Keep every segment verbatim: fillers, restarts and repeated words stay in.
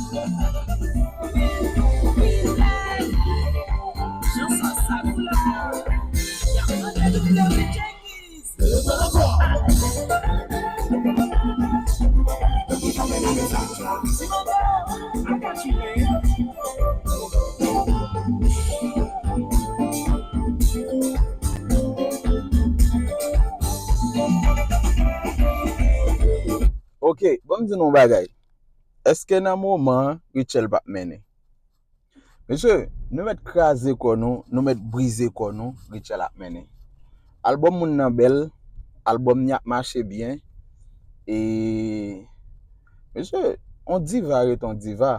Ok, ban m di nou yon bagay. Èske nan moman an, Rutshelle p ap mennen? Mesye, nou mèt kraze kò nou, nou mèt brize kò nou, Rutshelle ap mennen. Albòm moun nan bèl, albòm ni ap mache byen. E, mesye, on diva ret on diva.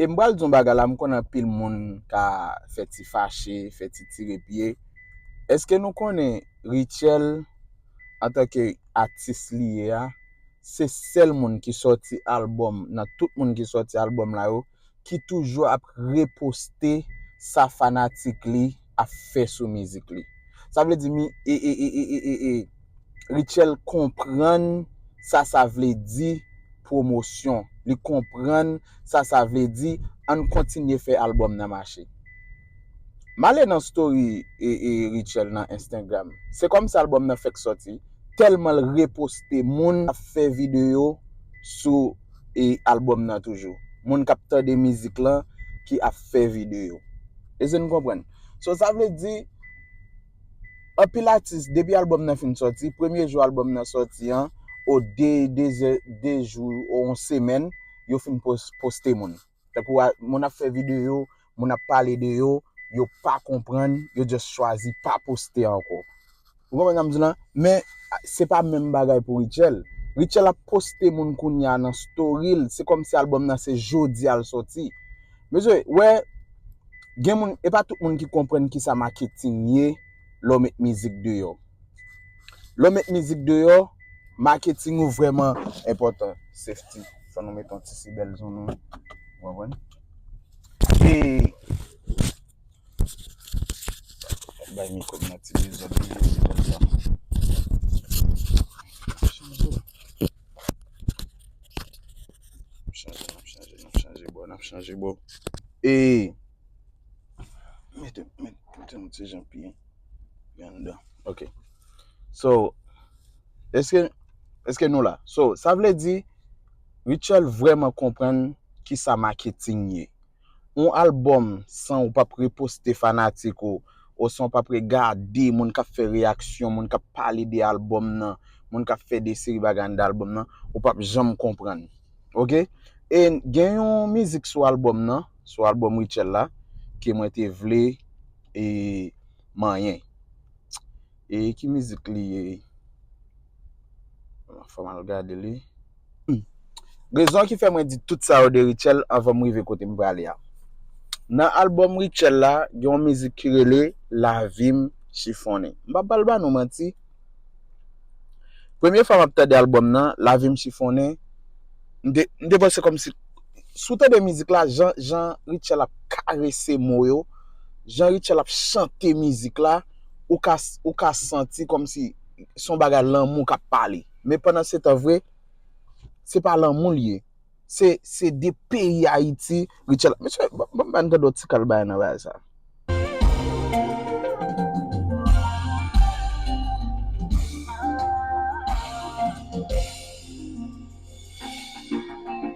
E m pral di yon bagay la, m konnen anpil moun ka fè ti fache, fè ti tire pye. Èske nou konnen Rutshelle, antanke atis li ye a, se sèl moun ki sòti albòm, nan tout moun ki sòti albòm la yo, ki toujou ap reposte sa fanatik li ap fè sou mizik li. Sa vle di mi, e, e, e, e, e, e, e, Rutshelle konprann sa sa vle di pwomosyon. Li konprann sa sa vle di ann kontinye fè albòm nan mache. M ale nan story e, e Rutshelle nan Instagram. Se kòmsi albòm nan fèk sòti, tèlman l reposte moun ap fè videyo sou e albòm nan toujou. Moun k ap tande mizik lan ki ap fè videyo. Èske n konprann? So, sa vle di, anpil atis, depi albòm nan fin sòti, premye jou albòm nan sòti an, o de, de, de jou, o yon semèn, yo fin pos-, poste moun. Tankou a, moun ap fè videyo, moun ap pale de yo, yo pa konprann, yo just chwazi pa poste ankò. Ou konprann sa m di la? Men, se pa menm bagay pou Rutshelle. Rutshelle ap poste moun kounye a nan story l, se kòmsi albòm nan se jodi a l sòti. Mesye, wè, gen moun, e pa tout moun ki konprann kisa maketing ye lè w met mizik deyò. Lè w met mizik deyò, maketing ou vrèman enpòtan. Safety. Fò nou met yon ti sibèl sou nou. Ou konprann? E bay mikwo m nan ti dezòd li ye, se kòmsa. N ap chanje. N ap chanje, n ap chanje, n ap chanje bò, n ap chanje bò. E mete, mete, mete yon ti jan pi, pi anndan. Ok. So, èske, èske nou la? So, sa vle di, Rutshelle vrèman konprann kisa maketing ye. Yon albòm san ou p ap reposte fanatik ou, oswa w p ap regade moun k ap fè reyaksyon, moun k ap pale de albòm nan, moun k ap fè de seri bagay anndan albòm nan, ou p ap janm konprann. Ok? E gen yon mizik sou albòm nan, sou albòm Rutshelle la, ke mwen te vle, e, manyen. E ki mizik li ye? Fò m al gade li. Hmm. Rezon ki fè mwen di tout sa yo de Rutshelle anvan m rive kote m prale a. Nan albòm Rutshelle la, gen yon mizik ki rele Lavi m chifonnen. M p ap pral ba nou manti. Premye fwa m ap tande albòm nan, Lavi m chifonnen, m te, m te panse kòmsi, si w tande mizik la, jan, jan Rutshelle ap karese mo yo, jan Rutshelle ap chante mizik la, ou ka, ou ka santi kòmsi se yon bagay lanmou k ap pale. Men pandan se tan vre, se pa lanmou l ye. Se, se de peyi Ayiti, Rutshelle. Mesye, ban, ban, ban m tande yon ti kal bagay nan bagay sa.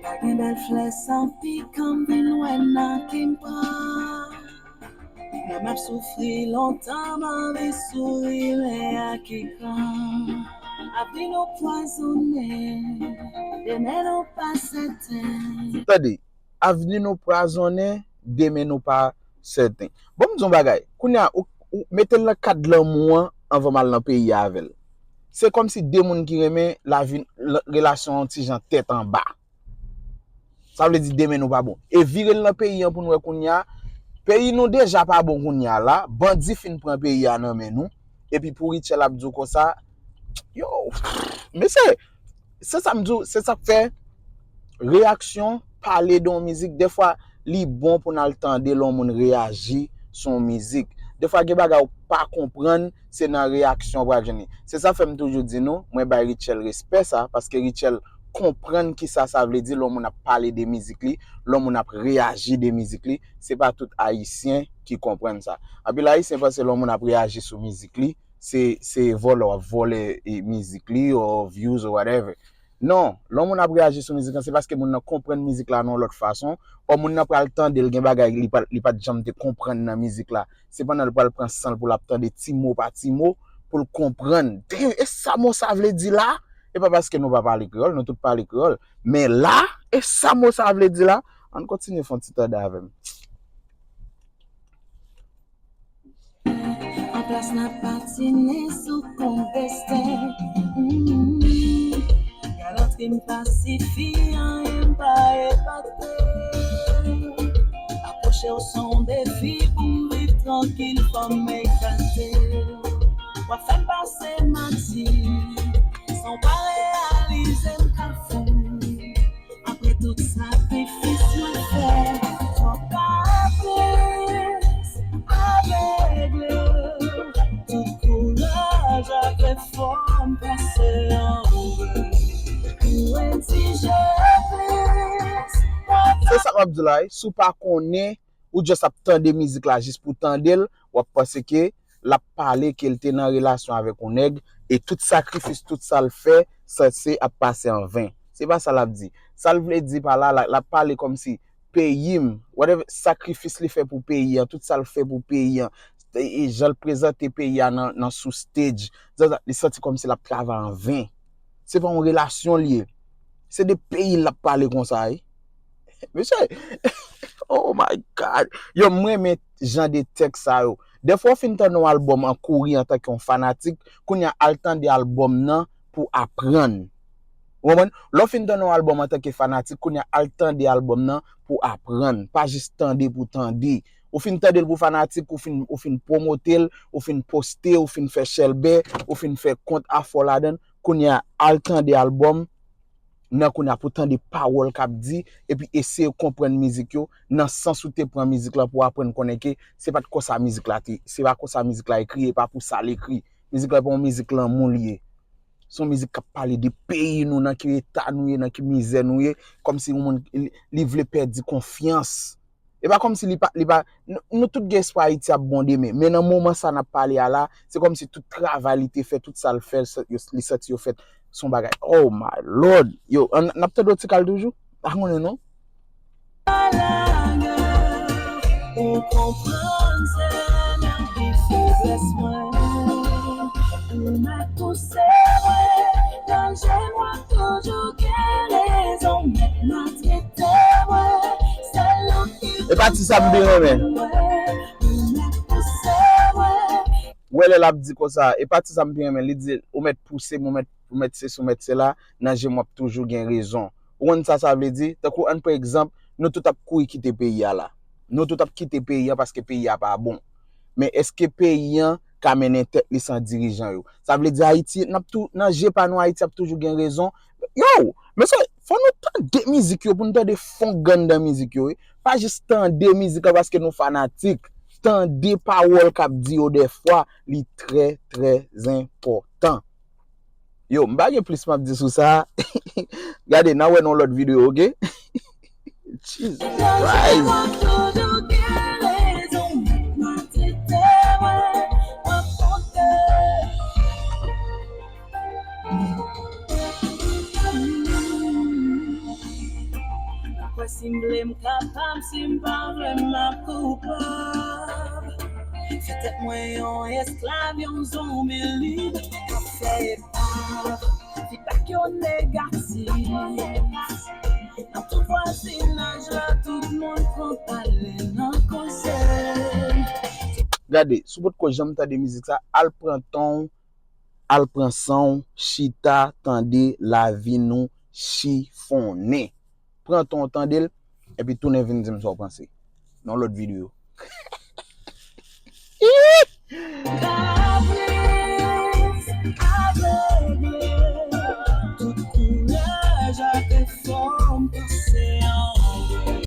Pa gen bèl flè san pikan, m vin wè nan ki m pran. Mwen m ap soufri lontan, m anvi souri, men a ki pran. Avni nou pwazonnen, demen nou pa sèten. Tande, avni nou pwazonnen, demen nou pa sèten. Bon, m di yon bagay. Kounye a, ou, ou mete l nan kad lanmou an anvan m al nan peyi a avè l. Se kòmsi de moun ki renmen lavi, l-, relasyon an ti jan tèt anba. Sa vle di demen nou pa bon. E vire l nan peyi an pou n wè kounye a. Peyi nou deja pa bon kounye a la. Bandi fin pran peyi a nan men nou. Epi pou Rutshelle ap di w konsa. Yo, mesye, se sa m di w, se sa k fè reyaksyon, pale de yon mizik, dèfwa, li bon pou n al tande lè yon moun reyaji sou yon mizik. Dèfwa, gen bagay ou pa konprann, se nan reyaksyon ou pral jwenn li. Se sa fè m toujou di nou, mwen bay Rutshelle respè sa, paske Rutshelle konprann kisa sa vle di lè yon moun ap pale de mizik li, lè yon moun ap reyaji de mizik li. Se pa tout Ayisyen ki konprann sa. Anpil Ayisyen panse lè yon moun ap reyaji sou mizik li, se, se vòlè w ap vòlè e, mizik li, or views, or whatever. Non, lè yon moun ap reyaji sou mizik lan, se paske moun nan konprann mizik la nan yon lòt fason, or moun nan pral tande l, gen bagay li pa, li pa t janm te konprann nan mizik la. Se pandan l pral pran san l pou l ap tande ti mo pa ti mo, pou l konprann. Damn, e sa mo sa vle di la? E pa paske nou pa pale kreyòl, nou tout pale kreyòl. Men la, e sa mo sa vle di la? Ann kontinye fè yon ti tande avè m. Anplas n ap patine sou kont desten. Galantri m pa sifi, anyen m pa epate. Apwoche w se yon defi pou m viv trankil, fò m ekate. W ap fè m pase mati san w pa reyalize m ka fou. Apre tout sakrifis mwen fè, fò pa plis avegle. Tout kouraj ak efò m pase anlè. Pou egzije plis. Se sa m ap di w la wi, si w pa konnen, ou just ap tande mizik la jis pou tande l, w ap panse ke l ap pale ke l te nan relasyon avèk yon nèg, e tout sakrifis, tout sa l fè, sanse ap pase an ven. Se pa sa l ap di. Sa l vle di pa la, la, l ap pale kòmsi peyi m, whatever, sakrifis li fè pou peyi an, tout sa l fè pou peyi an, e, e jan l prezante peyi a nan, nan sou stage, li santi kòmsi l ap travay an ven. Se pa yon relasyon l ye. Se de peyi l ap pale konsa, wi. Mesye, oh my God. Yo, m renmen jan de tèks sa yo. Dèfwa w fin tande yon albòm an kouri antanke yon fanatik, kounye a al tande albòm nan pou aprann. Ou konprann? Lè w fin tande yon albòm antanke fanatik, kounye a al tande albòm nan pou aprann. Pa jis tande pou tande. Ou fin tande l pou fanatik, ou fin, ou fin pwomote l, ou fin poste, ou fin fè chèlbè, ou fin fè kont afò ladan l. Kounye a al tande albòm nan, kounye a pou tande pawòl k ap di, epi eseye konprann mizik yo nan sans ou te pran mizik lan pou aprann konnen ke se pa t konsa mizik la te, se pa konsa mizik la ekri, e pa pou sa l ekri. Mizik la pa yon mizik lanmou li ye. Se yon mizik k ap pale de peyi nou, nan ki eta nou ye, nan ki mizè nou ye, kòmsi yon moun li, li vle pèdi konfyans. E pa kòmsi li pa, li pa, nou, nou tout gen espwa Ayiti ap bon demen, men nan moman sa n ap pale a la, se kòmsi tout travay li te fè, tout sa l fè, li santi yo fèt, se yon bagay, oh my Lord! Yo, n ap tande yon ti kal toujou? Pa konnen non. Ou konprann se nan ki feblès mwen. Ou mèt pouse mwen nan je mwen, toujou gen rezon, mèt maltrete mwen. Sèl ou ki E pa ti sa m byen renmen. Ou mèt pouse mwen. Wè lè l ap di konsa, e pa ti sa m byen renmen, li di ou mèt pouse m, ou mèt, ou mèt sesi, ou mèt sela, nan je m w ap toujou gen rezon. Ou konn sa sa vle di? Tankou ann pran egzanp, nou tout ap kouri kite peyi a la. Nou tout ap kite peyi an paske peyi a pa bon. Men èske peyi an ka mennen tèt li san dirijan yo? Sa vle di Ayiti, n ap tou, nan je pa nou, Ayiti ap toujou gen rezon. Yo, mesye, fò nou tande mizik yo pou nou tande fon gann nan mizik yo, wi. Pa jis tande mizik la paske nou fanatik. Tande pawòl k ap di yo dèfwa, li trè, trè enpòtan. Yo, m pa gen plis m ap di sou sa. Gade, n a wè nan yon lòt videyo, oke? Jesus Christ. Kwè si m vle m kapab, si m pa vle m ap koupab. Fè tèt mwen yon esklav, yon zonbi lib k ap fè epav. Fidbak yo negatif. Nan tout vwazinaj la, tout moun pran pale nan koze. Gade, si w potko janm tande mizik sa, al pran tan w, al pran san w, chita, tande, lavi nou chifonnen. Pran tan w, tande l, epi tounen vin di m sa w panse. Nan lòt videyo.